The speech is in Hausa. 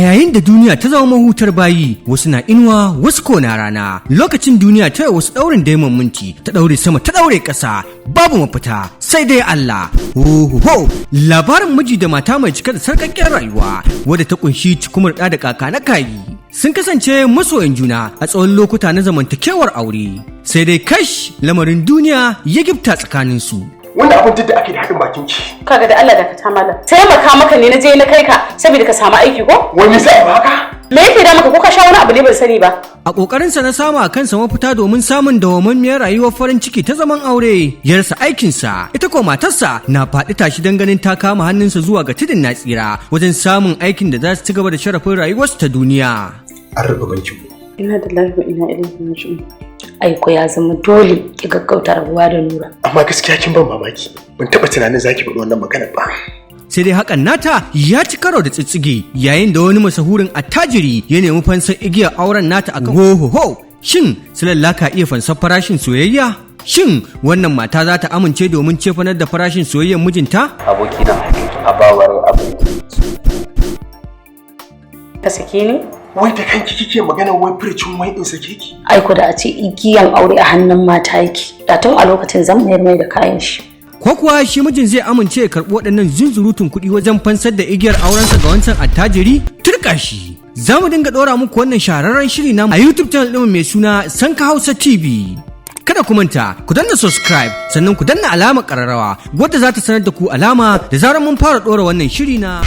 Yayin da duniya ta zama mahutar bayi, wasu na inuwa, wasu ko na rana. Lokacin duniya ta yi wasu ɗaurin daimon minti, ta ɗaure sama, ta ɗaure ƙasa, babu mafita sai dai Allah. Ho ho! Labarin miji da mata mai cike da sarƙaƙƙen rayuwa wadda ta kunshi cikumar da kaka na kayi. Sun kasance masoyan juna a tsawon lokuta na zamantakewar aure. Sai dai kash, lamarin duniya ya gifta tsakaninsu. Wannan abin duk da ake da haɗin bakin ki. Kaga, da Allah da ka malam. Taimaka maka ne na je na kai ka saboda ka samu aiki ko? Wani sai ba haka? Me yake da maka, ko ka sha wani abu ne ban sani ba? A ƙoƙarinsa na sama kansa mafita domin samun dawwammamiyar rayuwar farin ciki ta zaman aure, ya rasa aikinsa. Ita ko matarsa na faɗi tashi don ganin ta kama hannunsa zuwa ga tudun na tsira wajen samun aikin da za su ci gaba da sharafin rayuwarsu ta duniya. An rufe bankin mu. Inna lillahi wa inna ilaihi raji'un. Aiko ya zama dole ki gaggauta rabuwa da Nura. Amma gaskiya kin ban mamaki. Ban taɓa tunanin zaki faɗi wannan magana ba. Sai dai hakan nata ya ci karo da tsitsige yayin da wani masahurin attajiri ya nemi fansar igiyar auren nata akan ho ho ho. Shin Silalla ka iya fansar farashin soyayya? Shin wannan mata za ta amince domin cefanar da farashin soyayyar mijinta? Abokina a bawar abin. Ka sake ni? Wai da kanki kike magana, wai furcin wai in sake ki? Aiko da a ce igiyan aure a hannun mata yake, da tun a lokacin zan mayar mai da kayan shi. Ko kuwa shi mijin zai amince ya karɓi waɗannan zunzurutun kuɗi wajen fansar da igiyar aurensa ga wancan attajiri? Turka shi! Za mu dinga ɗora muku wannan shahararren shiri na a YouTube channel ɗin mai suna Sanka Hausa TV. Kada ku manta, ku danna subscribe, sannan ku danna alamar ƙararrawa wadda za ta sanar da ku alama da zarar mun fara ɗora wannan shiri na.